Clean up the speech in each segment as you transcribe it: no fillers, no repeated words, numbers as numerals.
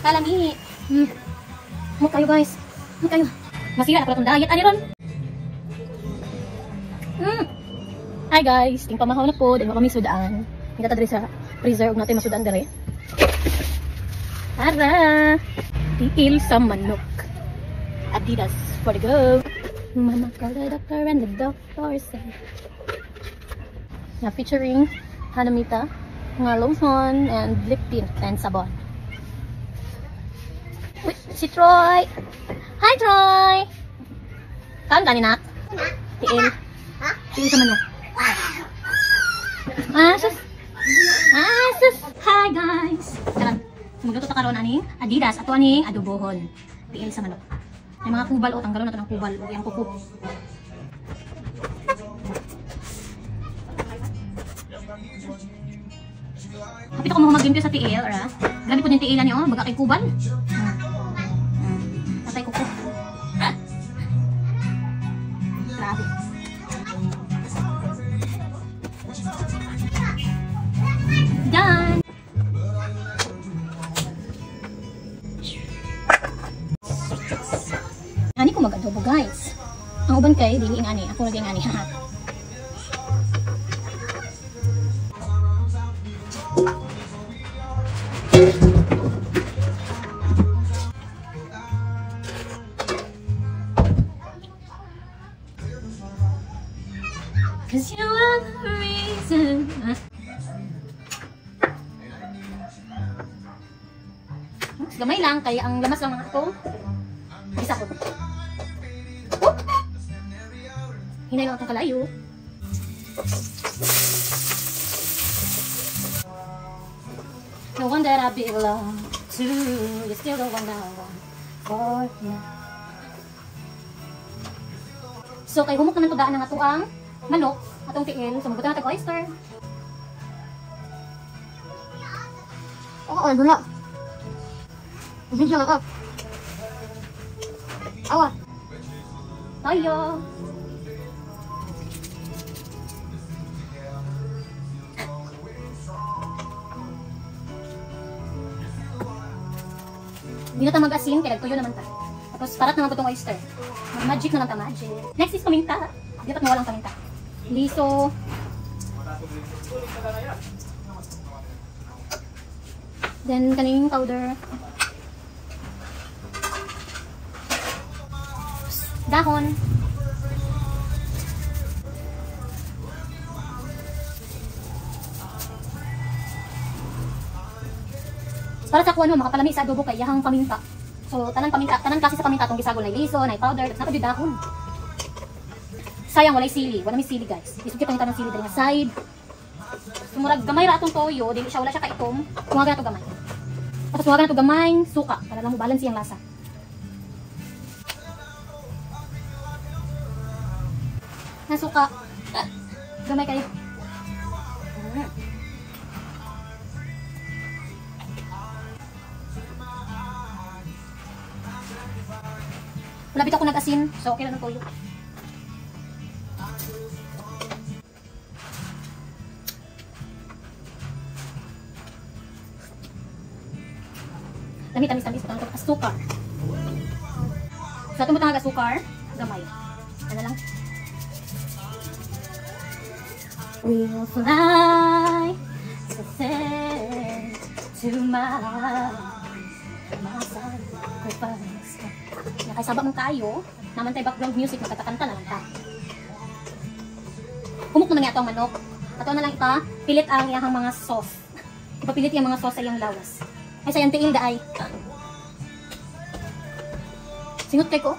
Kalami. Humot kayo guys. Humot kayo. Masira na pala itong diet. Ano ron? Hi guys. Ting pamahaw na po. Dahil kami sudaan. Hindi ta diri sa freezer. Huwag natin masudaan diri. Tara! Tiil sa manok. Adidas for the go. Mama called the doctor and the doctor said. Na featuring Hanamita, nga lotion and lip tint and sabon. Wait, si Troy! Hi Troy! Kaon ka ni nak? Tiil. Tiil sa manok. Ah, sus! Ah, sus! Hi guys! Tara, magluto ta karon aning Adidas ato aning adobohon. Tiil sa manok. May mga kubal o tanggalon nato ng kubal o iyang kuko. Hapit ako mo magimpyo sa tiil, ra. Grabe po yung tiilan niyo, baga kay kubal. Tatay kuko. Grabe. Done. Ani ko mag-adobo guys. Ang uban kay dili ing ani, ako lagi ing ani ha. Cause you are the reason. Gamay lang kay ang lamas lang mga atong isa ko. Oh! Hinay lang atong kalayo. The one that I belong to, you're still the one I want for now. So kay humok naman to daan ang atuang manok, atong tiil, so magbutan natin oyster. Oo, wala. Video na ako. Awa. Tayo. Hindi na ta mag-asin, kaya nagtuyo naman ta. Tapos parat naman po itong oyster. Magic na lang ta, magic. Next is paminta. Dapat mawalang paminta. Liso. Then kaning powder. Dahon. Para sa kuan mo makapalami sa adobo kay yahang paminta. So tanan paminta, tanan klase sa paminta atong gisagol na liso, na powder, tapos na dahon. Sayang walay sili, wala may sili guys. Isog gyud pangitan ng sili diri nga side. So murag gamay ra atong toyo, dili siya wala siya kaitom. Tungagan nato gamay. Tapos tungagan nato gamay suka para lang mo balance iyang lasa. Nasuka. Gamay kayo. Wala bitaw ko nag-asin, so okay lang ang toyo. Lami, tamis, tamis. Butang itong asukar. So, itong butang asukar, gamay. Ano lang? We'll fly to send to my sacrifice. Nakasaba mong kayo, naman tayo background music, magkatakanta na lang ta. Humok naman niya itong manok. Ato na lang ipapilit ang iyang mga sauce. Ipapilit yung mga sauce sa iyang lawas. Ay, sayang tiil daay. Singot kay ko.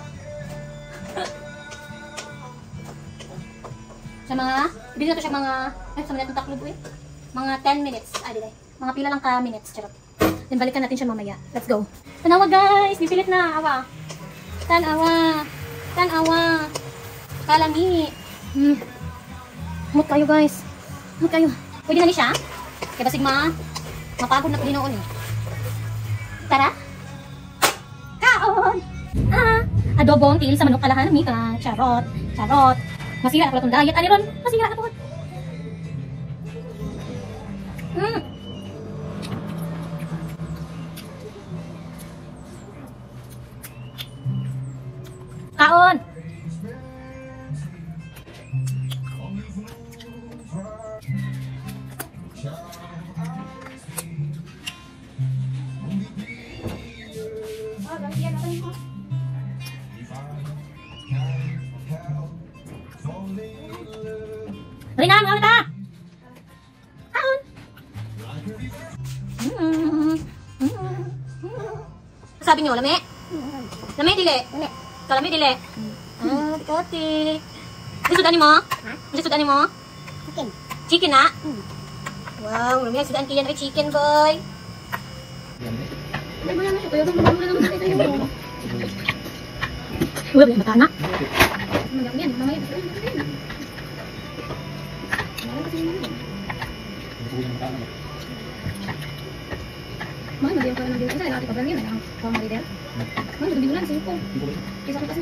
Sa mga, ibigay na to siya mga, ay, sa mga itong taklob eh. Mga 10 minutes. Ay, di. Mga pila lang ka minutes. Charot. Then balikan natin siya mamaya. Let's go. Tanawa guys! Bipilit na. Awa. Tanawa. Tanawa. Kalami. Humot kayo guys. Humot kayo. Pwede na ni siya? Kaya basig ma, mapagod na ito noon eh. Tara. Kaon! Ah! Adobong tiil sa manok kalahan. Mika. Charot. Charot. Masira na pala itong diet. Ano ron? Masira na po. Dali na, mga ta! Kaon! Sabi niyo, lami? Lami, dili? Lami. Kalami, dili? Ah, kati. Gusto mo? Gusto mo? Chicken. Chicken na? Wow, lami ang sudan kiyan ay chicken, boy. Ay, wala na siya. Kaya wala naman sa tayo. Wala ba bata na? Mamaya, mamaya. Mahal, magiging ka na din. Isa, ate, pag-rangin, ay, ang pamarider. Mahal, magiging lang, simple. Kaysa ko kasi